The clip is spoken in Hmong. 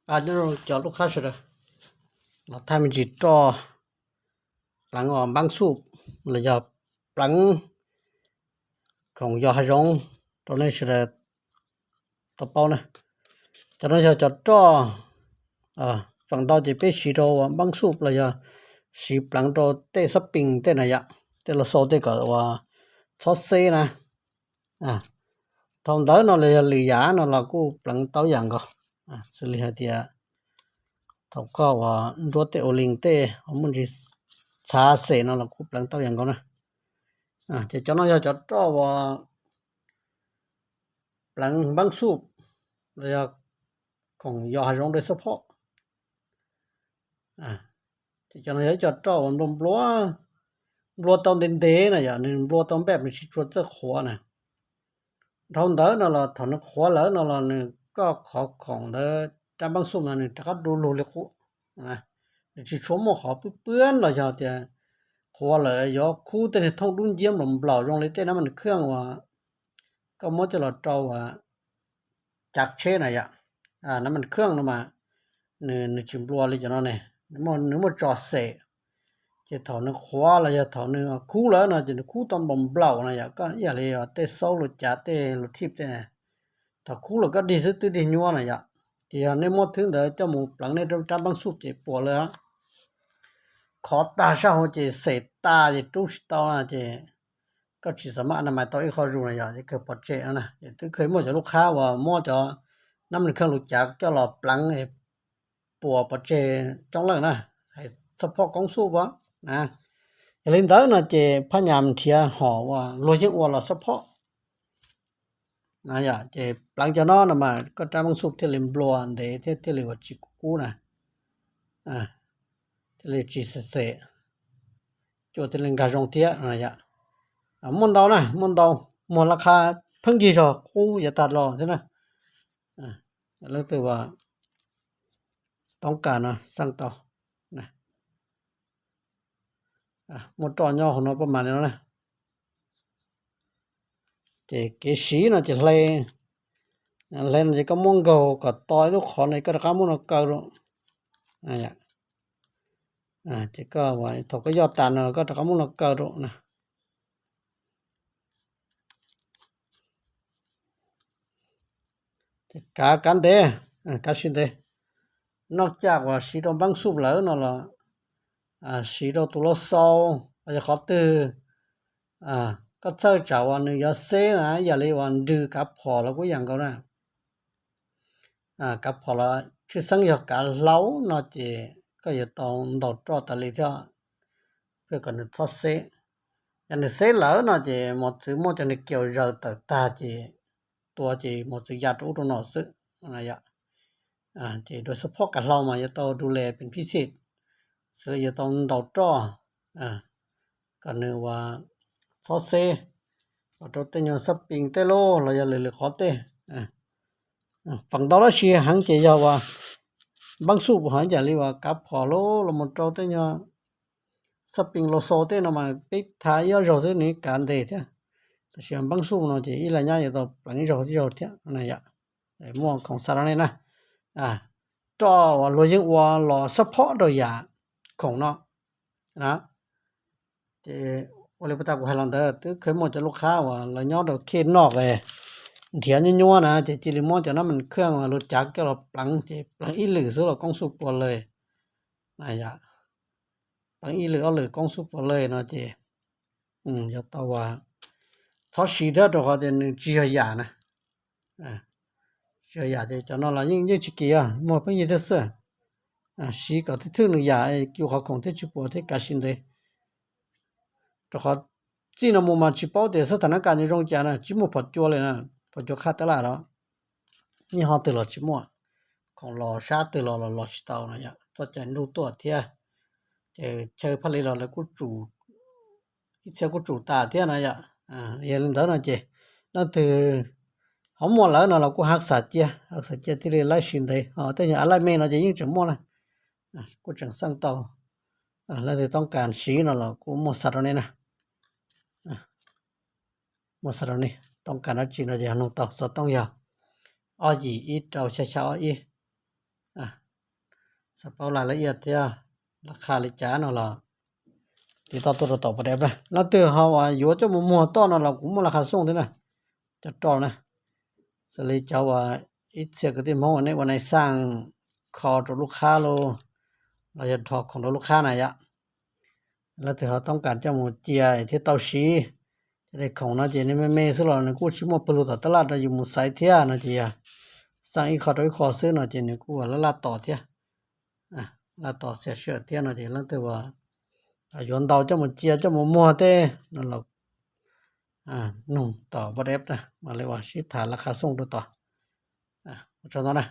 Nyob zoo cov lub qhab sawv daws, los thaij me ntsis roj pleev uas npab xuj los yog pleev khoom yos hav zoov rau nej sawv daws tau paub na. Cov no yog cov roj, feem ntau ces peb siv rau uas npab xuj los yog siv pleev rau tej shopping tej na yom, tej los xau tej kom uas txhob xeb na. Dhau ntawd no los yog lwm yam no los kuj pleev tau yam nkaus, xws li hais tias thaum koj uas nruab tej ua li tej uas muaj ntsis txhav xem no los kuj pleev tau yam nkaus na. Ces cov no yog cov roj uas pleev npab xuj los yog khoom yos hav zoov rau xab phom. Ces cov no yog ib co roj uas nplua nplua, nplua tau ntev ntev na yom, nws nplua tau npej nws tsis tshua txawj qhuav na. Dhau ntawd no los thaum nws qhuav lawm no los nws koj qhov khoom ntawd rab npab xuj no nws rov qab du lug li qub. Nws tsis tshua muaj qhov pwb pwb los yog tias qhuav lawm yuav khub tej niag thooj dub nciab nplaum nplaum zoo li tej nab mas khwj uas koj muab coj los rau uas cav tsheb na yom. Nab mas khwj no mas nws tsis nplua li cov no ne, nws muaj tso xem. Ces thaum nws qhuav los yog thaum nws khub lawm no ces nws khub tau nplaum nplaum na yom, koj ib yam li tej xaub lus cav tej lus thij tej, thaum khub lawm koj dig xwb twb dig nyuaj na yom. Ces yog nej muab thwb ntawd coj mus pleev nej rab npab xuj ces puas lawm. Khov tag sab hauv ces xem tas ces rub tsis tau na ces koj tsis xam maj na mas tau ib qho zus na yom, ces kawg pov tseg no na. Ces twb kheev muaj cov lub qhab uas muab cov nab mas khwj lus cav coj los pleev puas pov tseg coob leej na, hais xab phom koob xuj pab na. Yog li ntawd no ces phab nyas nrhiav hom uas luag yeej ua los xab phom na yom, ces pleev cov no no mas koj rab npab xuj thiaj li nplua ntev thiab thiaj li uas tsis kub kub na, thiaj li tsis xem xem, cua thiaj li nkag zoo thiab na yom. Muaj ntau na, muaj ntau, muag lab qhab pheej yig zog qub yav tag los thiab na. Leej twg uas toob kas no xaj tau. Muaj roj nyob hauv no pob mas li no na. Ces kev siv no ces hle, hle no ces koj muab nkaug kom to ib lub qhov no koj rov qab muab no kaw rau. Ces koj thaum koj yoj tas no koj rov qab muab no kaw rau na. Ces kav kav ntev, kav siv ntev. Noj caj uas siv rau npab xuj lawm no los siv rau tus lau xau, los yog qhov twg koj txhawj tsam uas nws yuav xeb na, ib yam li uas nrws kav phom los kuj yam nkaus na. Kav phom los tshwj xeeb yog kav hlau no ces koj yuav tau ntaus roj tas li thiab, pab kom nws txhob xeb. Yog nws xeb lawm no ces mos txwv muaj cov niag kiaus zaws tawm tag ces tua ces mos txwv ya rau ub rau no xwb. Ces dua xab phom kav hlau mas yuav tau du le pes phib xij, xws li yuav tau ntaus roj kom nws uas txhob xeb los rau tej nyuag xab pees tej lauj los yog lwm lwm qhov tej. Feem ntau dab tsi heev ces yog uas npab xuj ho ib yam li uas kav phom lauj los mus rau tej nyuag xab pees lau xau tej no mas peb thav ib ob zaug xwb nws kav ntev thiab. Tab sis npab xuj no ces ib laj nyab yuav tau pleev ib zaug ib zaug thiab na yom. Muaj khoom xa rau nej na, roj uas luag yeej ua los xab phom rau yam khoom no na. Ces ua li puag ta kuv hais los ntawd twb kheev muaj cov lub qhab uas lawv nyob rau khej noj nrhiav nyuaj nyuaj na ces cia li muab cov nab mas khwj uas luag cav coj los pleev ces pleev ib lwm xwb los koob xuj puas lawm na yom. Pleev ib lwm ob lwm koob xuj puas lawm no ces yog tau uas txhob siv thiab rau qhov tias nws tsis yog yam na. Tsis yog yam ces cov no los yeej yeej tsis kim, muag pheej yig thiab xwb. Siv kom thwj thwj nws yam, cua qhov khoom thiab tsis puas thiab kav siv ntev. Rau qhov txij no mus mas tsis paub tias xab thas nab kas nws zoo cas na, tsis muaj phom cua li na, phom cua qhaj tab laj los yeej ho twg los tsis muaj, khoom los sab twg los los los tsis tau no yom, txoj cai ntuj tuaj thiab. Ces chaw phaj li los lawv kuj tsum, ib txhia kuj tsum tas thiab na yom. Yog li ntawd no ces leej twg ho muaj lawm no los kuj hav xav cia, hav xav cia thiaj li laib siv ntev. Ho tej nyuag av laij me no ces yeej tseem muaj na, kuj tseem xaj tau. Leej twg toob kas siv no los kuj muaj xa rau nej na. Muaj xa rau nej, toob kas dab tsi no ces ho nug tau. Xov tooj yog ob yim ib rau xya xya ob ib. Xav paub laj la iaj thiab laj qha li cas no los tiv toj tuaj rau tom Pov Dep na. Leej twg ho uas yuav coj mus muag toj no los kuv muaj laj qha xooj thiab na, cov roj na. Xws li cov uas ib txhia kwv tij Hmoob uas nej ua nais xaj kho rau lub qhab los, los yog dhos khoom rau lub qhab na yom. Leej twg ho toob kas coj mus cia thiab tau siv, cov daim khoom no ces nws me me xwb los nws kuj tsis muaj pawg lug tom tab laj rau yus mus xaiv thiab no ces yog xaj ib qho rau ib qho xwb no ces nws kuj ua laj laj tos thiab, laj tos xiam sij hawm thiab no ces leej twg uas yuav ntau coj mus cia coj mus muag tej no los nug tom Pov Dep na mam li ua sib tham laj qha xooj rau tod. Ua tsaug ntau na.